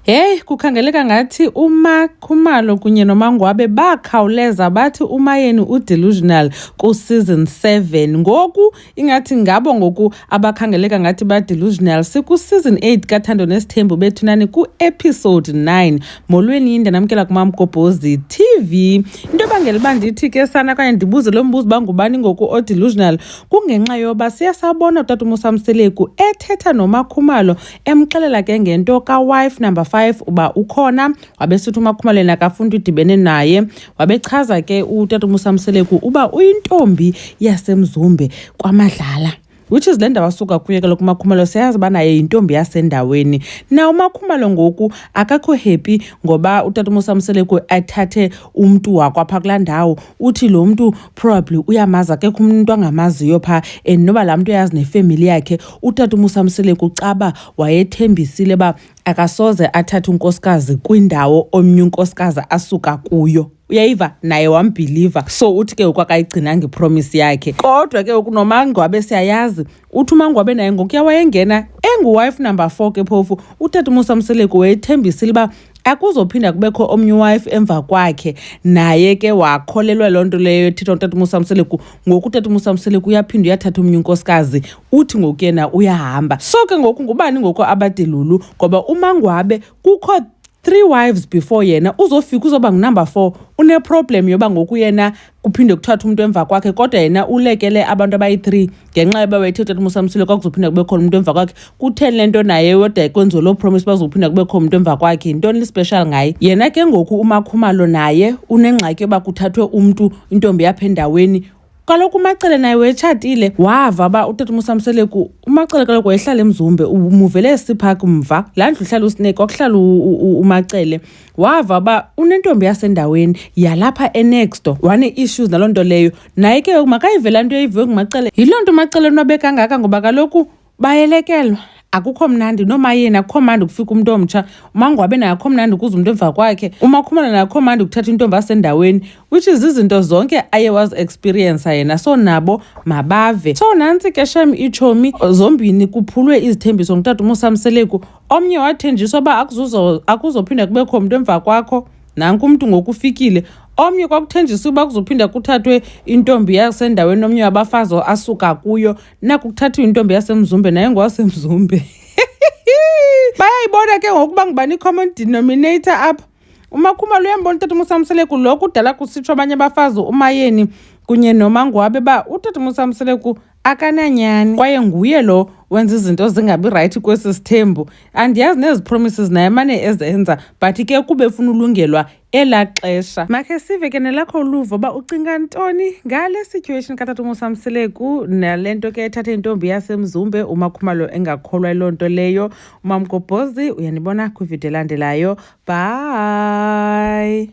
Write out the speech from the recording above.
Heyi, kukhangeleka ngathi uMakhumalo kunye noMangwabe bakhawuleza bathi uMayeni udelusional ku-season 7. Ngoku ingathi ngabo ngoku abakhangeleka ngathi ba-delusional. Siku-season 8 kaThando Nesithembu bethunani ku-episode 9. Molweni, ndanamkela kuMamgobhozi TV. Into ebangela uba ndithi ke sana okanye ndibuze lo mbuzo uba ngubani ngoku o-delusional kungenxa yoba siye sabona utata uMusa Mseleku ethetha noMakhumalo emxelela ke ngento kawife number 5 uba ukhona, wabesithi uMakhumalo yena akafuni into idibene naye. Wabechaza ke utata uMusa Mseleku uba uyintombi yaseMzumbe kwaMadlala, which is le ndawo asuka kuyo kaloku uMakhumalo. Siyazi uba naye yintombi yasendaweni. Na uMakhumalo ngoku akakho happy ngoba utata uMusa Mseleku athathe umntu wakwapha kulaa ndawo. Uthi lo mntu probably uyamazi, akekho umntu angamaziyo phaa, and noba laa mntu uyazi nefemeli yakhe. Utata uMusa Mseleku caba wayethembisile uba akasoze athathe unkosikazi kwindawo omnye unkosikazi asuka kuyo. Uyayiva, naye wambhiliva. So uthi ke ngoku akayigcinanga ipromise yakhe. Kodwa ke ngoku noMangwabe siyayazi, uthi uMangwabe naye ngokuya wayengena enguwife number 4 ke phofu, utata uMusa Mseleku wayethembisile uba akuzophinda kubekho omnye uwife emva kwakhe. Naye ke wakholelwa loo nto leyo ethethwa ngutata uMusa Mseleku. Ngoku utata uMusa Mseleku uyaphinda uyathatha omnye unkosikazi, uthi ngoku yena uyahamba. So ke ngoku ngubani ngoku abadelulu? Ngoba uMangwabe kukho 3 wives before yena, uzofika uzoba ngunumber 4. Uneproblem yoba ngoku yena kuphinde kuthathwe umntu emva kwakhe, kodwa yena ulekele abantu abayi-3 ngenxa yoba wayethe utata uMusa Mseleku kwakuzophinda kube khona umntu emva kwakhe. Kutheni le nto naye weda kwenziwe loo promise bazophinda kube khona umntu emva kwakhe? Yintoni le-special ngaye? Yena ke ngoku uMakhumalo naye unengxaki yoba kuthathwe umntu, intombi yapha endaweni. Kaloku uMacele naye wayetshatile, wava uba utata uMusa Mseleku, uMacele kaloku wayehlala eMzumbe, umuvele eSiphak mva, laa ndlu ihlala uSnake kwakuhlala uMacele. Wava uba unentombi yasendaweni yalapha eNexto, wane-issues naloo nto leyo. Naye ke ngoku makayive laa nto yayiviwe nguMacele. Yiloo nto uMacele onwabe kangaka, ngoba kaloku bayelekelwa, akukho mnandi noMayeni, akukho mnandi kufika umntu omtsha. UMangwabe naye akukho mnandi kuza umntu emva kwakhe. UMakhumalo naye akukho mnandi kuthatha intombi asendaweni, which is izinto zonke aye wazi-experiensa yena. So nabo mabave. So nantsi ke shem itshomi zombini, kuphulwe izithembiso ngutata uMusa Mseleku. Omnye wathenjiswa uba akuzophinda kubekho umntu emva kwakho, nanku umntu ngoku ufikile. Omnye kwakuthenjiswa uba kuzophinda kuthathwe intombi yasendaweni omnye wabafazi asuka kuyo, naku kuthathwe intombi yaseMzumbe, naye ngowaseMzumbe. Bayayibona ke ngokuba ngubani i-common denominator apha. UMakhumalo uyambona utata uMusa Mseleku lo kudala kusitsho abanye abafazi uMayeni kunye noMangwabe uba utata uMusa Mseleku akananyani, kwaye nguye lo wenza izinto zingabi rayithi kwesi sithembu. Andiyazi nezi promises naye amane ezenza, but ke kube efuna ulungelwa elaa xesha. Makhe sive ke nelakho uluvo uba ucinga ntoni ngale situation katata uMusa Mseleku nale nto ke ethathe intombi yaseMzumbe, uMakhumalo engakholwa yiloo nto leyo. UMamgobhozi uyanibona kwividiyo elandelayo. Bye.